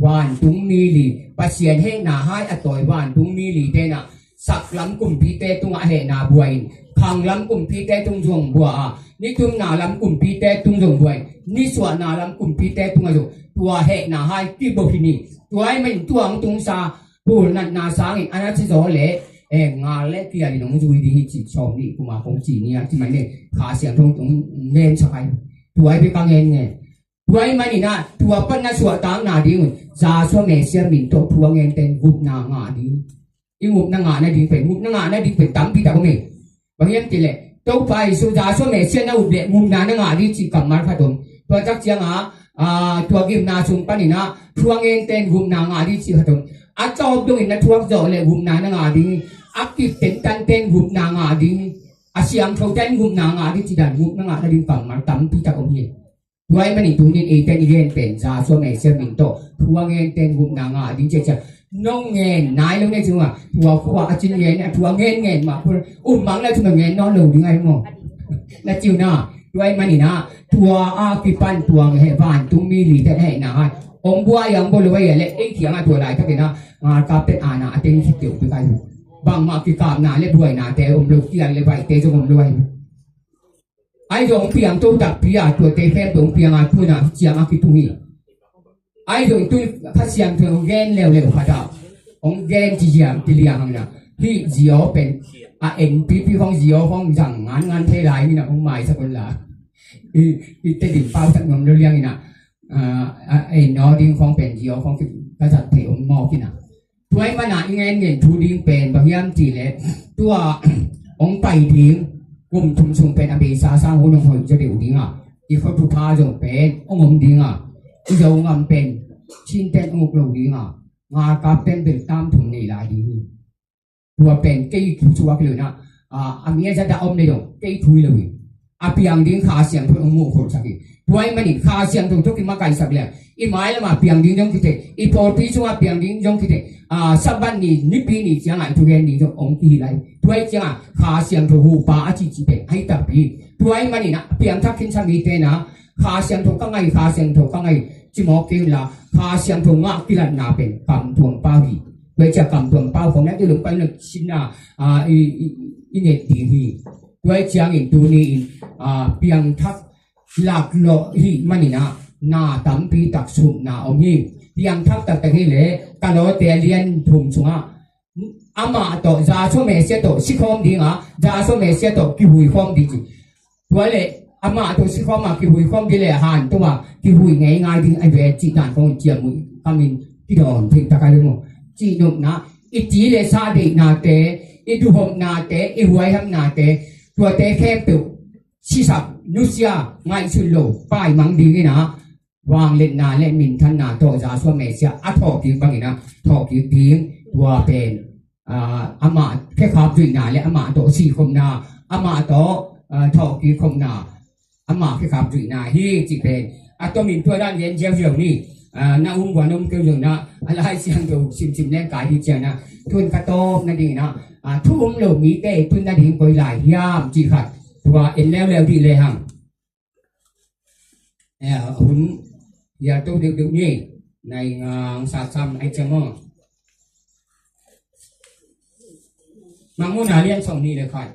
vantungmi li, Pasian hehna hai a tawi vantungmi lite in ah, saklam kumpite tungah a hehna bua in, khanglam kumpite tung zong bua a, nitumna lam kumpite tung zong bua in, nisuahna lam kumpite tungah zong tua hehna hai kibua hi ni. Tua ahih manin tua hong tungsa pulnatna sangin a na ci zaw leh, eh, ngal le kial in hong zui ding hi ci, sawm nih kum a kong ci ni a, ci mai ne, Kha Siangtho hong ngen sak ai. Tua ahih pen ka ngen ngen. Tua ahih manin ah, tua pan na suahtakna ding un, Joshua Messiah min tawh thu a ngente in gupna ngah ding. I gupna ngah nading pen, gupna ngah nading pen tampi tak om hi. Bang hiam cih leh, Topa Jesu, Joshua Messiah na up leh gupna na ngah ding cih kammal khat om. Tua tak ciangin ah, ah, tua gimna sung panin ah thu a ngente in gupna ngah ding cih khat om. A tawp dongin na thuak zawh leh gupna na ngah ding. A kip tentante in gupna ngah ding. A siangthote in gupna ngah ding cih dan, gupna ngah nading kammal tampi tak om hi. Tua ahih manin tuni-in eite in i gen pen Joshua Messiah min tawh thu a ngente in gupna ngah ding ci a, ci a, nong ngen nai lo ne ci uh a, tua khua a cin ngen, a thu a ngen ngen mah, um mang na thu na ngen nawn lo ding ahi maw. Na ci uh na, tua ahih manin ah, tua a kipan tua heh vantungmi lite hehna hai hong bua a, hong bua lo a hia leh, ei kiangah tua laitakin ah ngalkapte in ana a teng khit deuh bek ahi. Bangmah kikapna le buainate om lo, kial le vaihte zong om lo ahi. Ahi zong hong piang to takpi a, tuate khempeuh hong piang a, tu-in ah ciang a kitung hi. Ahi zong tu-in Kha Siangtho hong gen leuleu khat ah, hong gen ci hiam, ci liang hang na. Hih zi aw pen, a N P P khawng zi aw khawng zang nganngante lai in ah, hong maisak un la. I, i Tedim pausak nuam lo liang in ah, a, a, ei naw ding khawng pen zi aw khawng ki, ka zat thei om mawk in ah. Tua ahih manin ah i ngen ngen thu ding pen bang hiam cih leh, tua hong pai ding kum thum sung pen a beisa sang hun hong hoih zaw deuh ding a, i khua thupha zong pen hong om ding a, i Zogam pen Chin ten hong uk lo ding a, ngalkapte in bel tam thum nei lai ding hi. Tua pen kei thu suak hi lo in ah, a, a mi a zat a om le dong kei thu hi lo hi. A piang ding Kha Siangtho in hong muhkholhsak hi. Tua ahih manin Kha Siangtho tawh kimakaihsak leh, i mailam ah piang ding zong kithei, i pawlpi sungah piang ding zong kithei, a, Sabbath ni, Nipi ni ciangah i thugen ding zong hong kihi lai. Tua ahih ciangah Kha Siangtho huhpa a cihcih pen ahi takpi. Tua ahih manin ah piangthak khinsa mite in ah, Kha Siangtho ka ngah hi, Kha Siangtho ka ngah hi, Cimawh kei unla, Kha Siangtho ngah kilatna pen kamtuam pau hi. Tua hi ciah kamtuam pau khong na i lungpai na sinna, a, i, i, i nget ding hi. Tua hi ciangin tuni-in, a, piangthak laklawh hi maninah na tampi tak supna om hi. Piangthak taktak hi le ka lawte a lian thum sungah amah tawh Yahshua Messiah tawh sikhawm dinga, Yahshua Messiah tawh kihuikhawm ding ci. Tua le amah tawh sikhawma kihuikhawm ding le hantunga kihui ngeingai ding a ve cih dan kong ciamui kamin kidawn thingtak a limo. Cihnopna i ti le sa deihnate, i duhopnate, i huaihamnate, tuate khempeuh sisak nusia ngaihsut lo paimang dinginah vangliatna le minthanna tawh Yahshua Messiah a thawhkik banginah thawhkik ding. Tua pen, ah, amah khekhap zuihna le amah tawh sikhopna, amah tawh, ah, thawhkik khopna, amah khekhap zuihna hi cih pen a tomin tua dan gen ziauziau ni. Ah, na um vua na um keu ziau na a Lai Siangtho simsim leng kai hi cianah tun ka tawp nadinginah, ah, thu um lo mite tun nading koi lai hiam cih khat tua en leuleu dih lehang. Eh, hun ya to deuhdeuh ni. Nai ngang sa sam ai cang maw. Mangmuhna lian sawm nih le khat.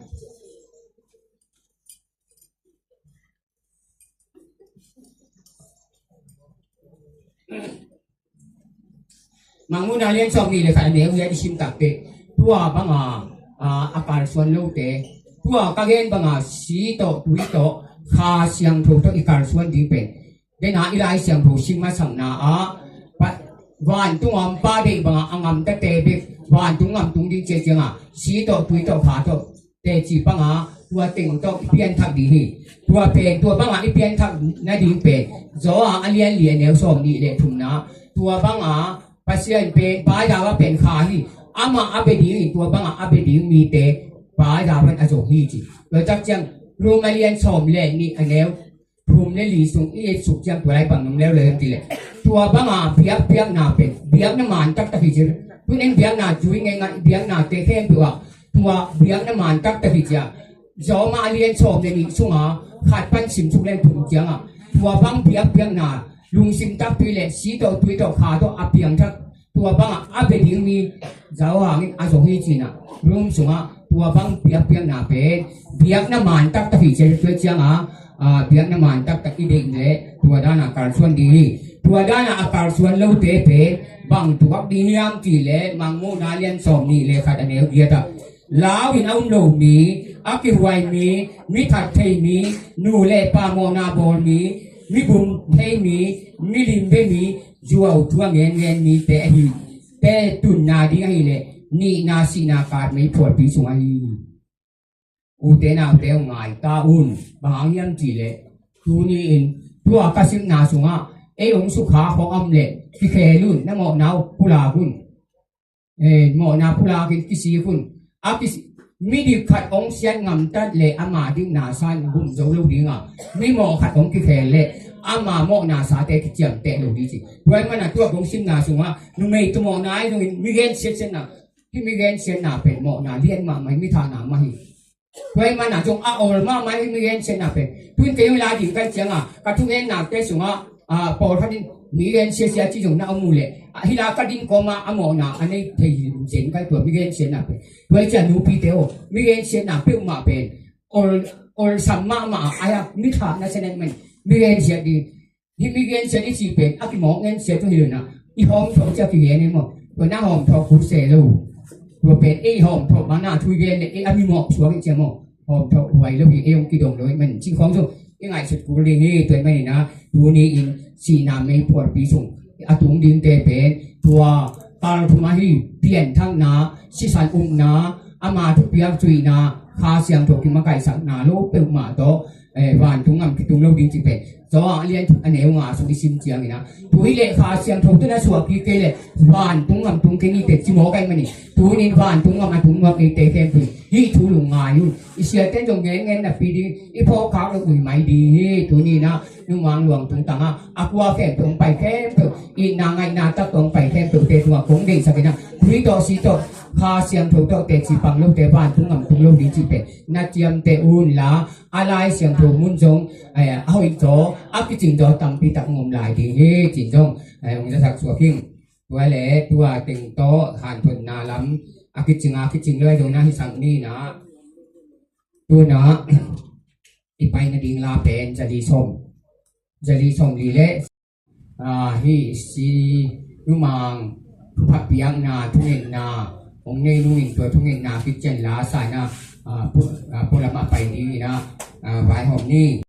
Mangmuhna lian sawm nih le khat a neu hian i sim takteh tua banga, a, a kalsuan lote, tua ka gen banga si tawh tui tawh Kha Siangtho tawh i kalsuan ding pen dena i Lai Siangtho sim masakna ah vantung a om pa deih banga a ngamtate bek vantung ngamtung ding ciah cianga si tawh tui tawh kha tawh teci banga tua teng tawh i pianthak ding hi. Tua pen tua banga i pianthak nading pen Johan a lian li a neu sawm nih le thumna tua banga Pasian pen Pa Yahweh pen kha hi. Amah a bia ding hi. Tua banga a bia ding mite Pa Yahweh a zong hi ci. Tua tak ciang Rom a lian sawm le nih a neu thum le li sung i et suk ciang tua lai bang nong leuleu ti le tua banga biakpiakna pen biakna man taktak hi ci. Tun en biakna cui ngeingai biaknate khempeuh ah tua biakna man taktak hi cia. Zawma a lian sawm le nih sunga khat pan sim suk leng thum cianga tua bang biakpiakna lungsim takpi le si tawh tui tawh kha tawh a piangthak tua banga a bia ding mi Zawhang in a zong hi cinah Rom sungah tua bang biakpiakna pen biakna man taktak hi cia. Tua cianga, a, biakna man taktak i deih le tua dana kalsuan ding hi. Tua dana a kalsuan lote pen bang tuak ding hiam ti le Mangmuhna lian sawm nih le khat a neu giatah lau in a um lo mi, a kihuai mi, mi that thei mi, nu le pa mawhna bawl mi, mi bum thei mi, mi limbe mi, zuau tua ngen ngen mite ahi te tunna ding ahileh nihna sihna kaat mei phualpi sung ahi. Ute naute ngai ta un. Bang hang hiam cihleh tuni-in tua ka simna sungah ei hong sukha khong a om leh kikhel un, na mawhna uh pulak un. Eh, mawhna pulakin kisik un. A kisi midik khat hong siat ngamtat le ama dikna san gum zo lo dinga, mimawh khat hong kikhel le ama mawhna sate kiciamteh lo ding ci. Tua ahih mana tua kong simna sungah numei tumawhna ahi zongin mi gensiatsiatna, hih mi gensiatna pen mawhna lian mahmah hi, mi thahna mah hi. Tua ahih mana zong a awl mahmah hi mi gensiatna pen. Tun kei hong la ding kai cianga ka thugennate sungah, a, pawlkhat in mi gensiatsia ci zong na om uh leh, a, hih la ka ding kawma a mawhna a nei thei hi zen kai tua mi gensiatna pen. Tua hi cia nupite aw, mi gensiatna peuhmah pen awl, awlsam mahmah a, a, mi thahna sianet man mi gensiat ding. Hih mi gensiat i cih pen a kimawk gensiat uh hi lo na, i hawmthawh cia kigen e maw. Tua na hawmthawh kul se lo. Tua pen ei hawmthawh bang na thu i gen le ei a mimawh suak i cia maw. Hawmthawh huai lo hi, ei hong kidong lo hi man cih khawng zong i ngaihsut kul ding hi. Tua ahih manin a tuni-in sihna mei phualpi sung a tung dingte pen tua kal thum ahi pianthakna, sisan upna, ama thupiak zuihna, Kha Siangtho kimakaihsakna lo peuhmah tawh, eh, vantung ngam kitung lo ding cih pen Johan a lian thum a neu nga sung i sim ciangin a, tu hi leh Kha Siangtho tawh na suah kik kei leh vantung ngam tung kei ni teh ci mawk ahih manin, tunin vantung ngam a tung nuam eite khempeuh hih thu lungngai un. I siate'n zong ngen ngen napi ding, i phawkkhak lo uh hi mai ding hi. Tuni-in a nungmang luang tungtang a a kua khempeuh hong pai khempeuh, itna ngaihna tak tawh hong pai khempeuhte tungah kong deihsak in a, tui tawh si tawh Kha Siangtho tawh teci pang lote vantung ngam tung lo ding cih pen na ciamteh un la, a Lai Siangtho mun zong, eh, a hoih zaw, A kicing tawh tampi tak hong om lai ding hi, cin zong, eh, hong zasak suak hing. Tua le, tua teng tawh, hanthotna lam, a kicing, a kicing lo, zong na hisak ni na. Tu na, i pai nading la pen, zali som. Zali som li le, ah, hi si, numang, thupha piakna, thungetna, hong nei nungin tua thungetna, kician la, sa na, ah, pu-, ah, pualam a pai ding na, ah, vaihawm ni.